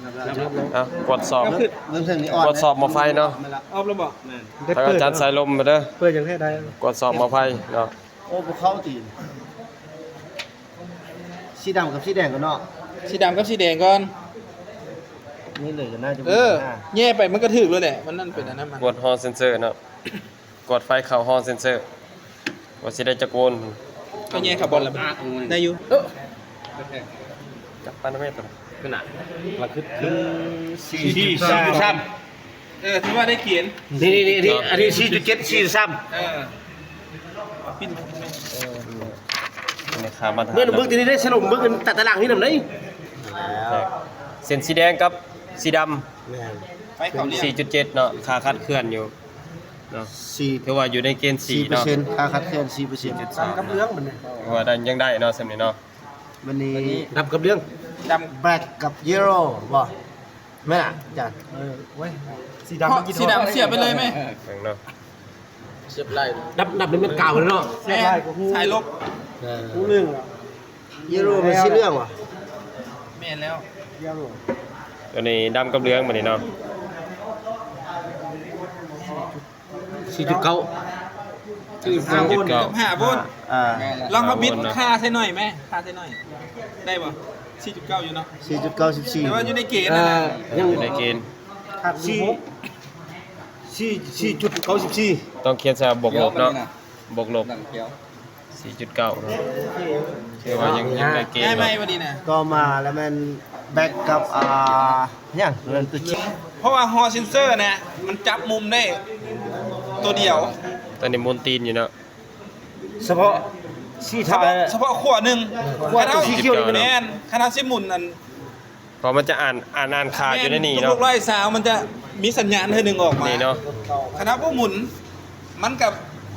ເອົາກວດສອບ ເບິ່ງເທິງນີ້ອ່ອນ ກວດສອບໝໍ້ໄຟເນາະ. ອອບແລ້ວບໍ່? ແມ່ນ ທາງອາຈານສາຍລົມເດີ ເປີດຫຍັງແທ້ໄດ້ ກວດສອບໝໍ້ໄຟເນາະ. ໂອ້ ບໍ່ເຂົ້າຕີນ ສີດຳກັບສີແດງກ່ອນເນາະ ສີດຳກັບສີແດງກ່ອນ. ນີ້ເລີຍກໍໜ້າຈະ ເອີ ແຍ່ໄປມັນກໍຖືກແລ້ວແຫຼະ ມັນນັ້ນເປັນອັນນັ້ນມັນ ກວດຮໍເຊັນເຊີເນາະ. ກວດໄຟເຂົ້າຮໍເຊັນເຊີ ວ່າຊິໄດ້ຈັກໂວນ. ກໍແຍ່ເຂົ້າບ່ອນລະ ໄດ້ຢູ່. ເອີ ຈັບປານແມ່ຕົວນັ້ນ ຂຶ້ນນະ ລະຄື ສີ່ ສີ່ຈຸດສາມ. ເອີ ຖືວ່າໄດ້ເກນ ນີ້ໆໆ ອັນນີ້ ສີ່ຈຸດເຈັດ ສີ່ຈຸດສາມ. ເອີ ເບິ່ງຕົວນີ້ໄດ້ສະຫຼຸມ ເບິ່ງຕາຕະລາງນີ້ນຳໄດ໋. ເສັ້ນສີແດງກັບສີດຳ ແມ່ນ ໄຟເຂົ້າ ສີ່ຈຸດເຈັດເນາະ ຄ່າຄາດເຄື່ອນຢູ່ເນາະ ສີ່ ຖືວ່າຢູ່ໃນເກນສີ່ເນາະ ຄ່າຄາດເຄື່ອນສີ່ເປີເຊັນ ສີ່ຈຸດສາມ ດຳກັບເຫຼືອງມັນນີ້ ຖືວ່າໄດ້ ຍັງໄດ້ເນາະ ສ່ຳນີ້ເນາະ. ບັດນີ້ ດຳກັບເຫຼືອງ ດຳ ແບລັກກັບເຢໂລບໍ່ ແມ່ນອາຈານ? ເອີ ໂອ້ຍ ສີດຳ ເພາະສີດຳສຽບໄປເລີຍແມ່ ເບິ່ງເນາະ. ສຽບໄລ່ ດຳ ດຳນີ້ແມ່ນກາວເລີຍເນາະ ແມ່ນ ສາຍລົບ ເອີ ຮູ້ເລື່ອງ. ເຢໂລແມ່ນສີເຫຼືອງຫວາ? ແມ່ນແລ້ວ ເຢໂລ ຕົວນີ້ດຳກັບເຫຼືອງບັດນີ້ເນາະ. ສີ່ຈຸດເກົ້າ ສີ່ຈຸດເກົ້າ ຫ້າໂວນ ອ່າ ລອງເຮົາບິດຄ່າໃສ່ໜ້ອຍແມ ຄ່າໃສ່ໜ້ອຍ ໄດ້ບໍ່? ສີ່ຈຸດເກົ້າຢູ່ເນາະ ສີ່ຈຸດເກົ້າສິບສີ່ ແຕ່ວ່າຢູ່ໃນເກນ ເອີ ຍັງຢູ່ໃນເກນ ຂາດສິບຫົກ ສີ່ ສີ່ຈຸດເກົ້າສິບສີ່ ຕ້ອງຂຽນໃສ່ວ່າບວກລົບເນາະ ບວກລົບ ສີ່ຈຸດເກົ້າເນາະ ຖືວ່າຍັງ ຍັງໃນເກນເນາະ. ຕໍ່ມາແລ້ວແມ່ນແບັກກັບ ອ່າ ຫຍັງ ເພາະວ່າຮໍເຊັນເຊີນະ ມັນຈັບມຸມໄດ້ຕົວດຽວ ຕອນນີ້ໝູນຕີນຢູ່ເນາະ ສະເພາະ ສະເພາະ ຂວາໜຶ່ງ ຂວາ ແມ່ນ ຄັນເຮົາຊິໝູນອັນ ເພາະມັນຈະອ່ານ ອ່ານ ອ່ານຄ່າຢູ່ໃນນີ້ເນາະ ແມ່ນ ທຸກໆຮ້ອຍຊາວ ມັນຈະມີສັນຍານເທື່ອໜຶ່ງອອກມາ ນີ້ເນາະ ຄັນເຮົາບໍ່ໝູນ ມັນກໍ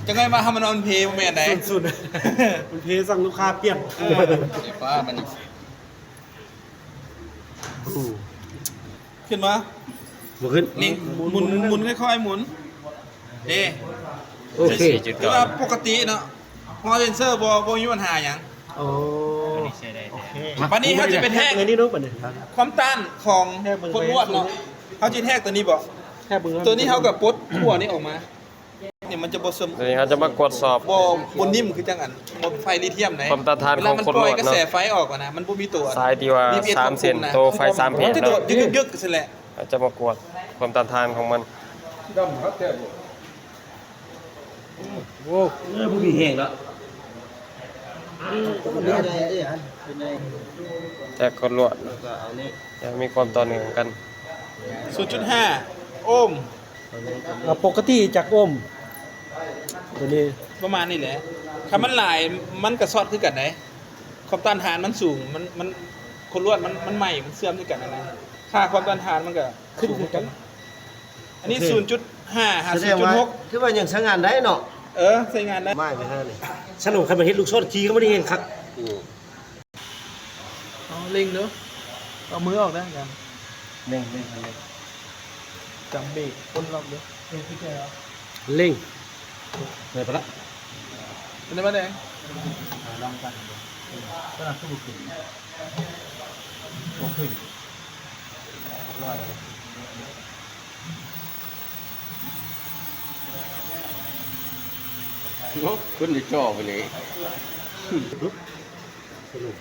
ຈັ່ງໄດວ່າ ເຮົາມັນນອນເພ ບໍ່ແມ່ນໃດ ມັນເພ ສັ່ງລູກຄ້າປ່ຽນ ເອີ ຟ້າມັນ ຂຶ້ນມາ ບໍ່ຂຶ້ນ ນີ້ ໝູນ ໝູນ ຄ່ອຍໆໝູນ ເດ້ ໂອເຄ ຖືວ່າປົກກະຕິເນາະ ຮໍເຊັນເຊີບໍ່ ບໍ່ມີບັນຫາຫຍັງ. ໂອ້ ໂອເຄ ບັດນີ້ເຮົາຈະໄປແທກ ຄວາມຕ້ານຂອງຄົນລວດເນາະ ເຮົາຈະແທກຕົວນີ້ບໍ່ ຕົວນີ້ເຮົາກໍປົດຂົ້ວນີ້ອອກມາ ນີ້ມັນຈະບໍ່ເຊິ່ມ ຕົວນີ້ເຮົາຈະມາກວດສອບ ບໍ່ ບໍ່ນິ້ມຄືຈັ່ງອັນ ບໍ່ໄຟລີທຽມໃດ ຄວາມຕ້ານທານຂອງຄົນລວດເນາະ ເວລາມັນປ່ອຍກະແສໄຟອອກນະ ມັນບໍ່ມີຕົວ ສາຍທີ່ວ່າສາມເສັ້ນ ໂຕໄຟສາມເສັ້ນ ມັນຈະໂດດຍຶກໆ ເນາະ ເນາະ ເຮົາຈະມາກວດຄວາມຕ້ານທານຂອງມັນ. ໂອ້ ເອີ ບໍ່ມີແຮງແລ້ວ ແທກຄົນລວດ ແລ້ວກໍເອົານີ້ ຍັງມີຄວາມຕໍ່ເນື່ອງກັນ ສູນຈຸດຫ້າໂອມ ອ່າ ປົກກະຕິຈັກໂອມ ຕົວນີ້ ປະມານນີ້ແຫຼະ ຄັນມັນຫຼາຍມັນກໍຊັອດຄືກັນໃດ ຄວາມຕ້ານທານມັນສູງ ມັນ ມັນ ຄົນລວດມັນ ມັນໃໝ່ ມັນເຊື່ອມຄືກັນຫັ້ນນະ ຄ່າຄວາມຕ້ານທານມັນກໍສູງຄືກັນ ອັນນີ້ສູນຈຸດຫ້າຫາສູນຈຸດຫົກ ຖືວ່າຍັງໃຊ້ງານໄດ້ເນາະ ເອີ ໃຊ້ງານໄດ້ ໝາຍໄປຫານີ້ ສະໜົມຄັນມາເຮັດລູກຊອດຂີ່ກໍບໍ່ໄດ້ເຫັນຄັກ ເອົາເລັ່ງເດີ ເອົາມືອອກເດີ ເລັ່ງ ເລັ່ງ ເລັ່ງ ກຳເບຣກ ຄົນລອບເດີ ເລັ່ງ ໄດ້ປະລະ ເປັນໄດ້ມາແດງ ລອງກັນເດີ ຂະໜາດຄືບໍ່ຂຶ້ນ ບໍ່ຂຶ້ນ ຫົກຮ້ອຍ ໂອ້ ຂຶ້ນຢູ່ຈໍໄປເລີຍ ສະຫຼຸບ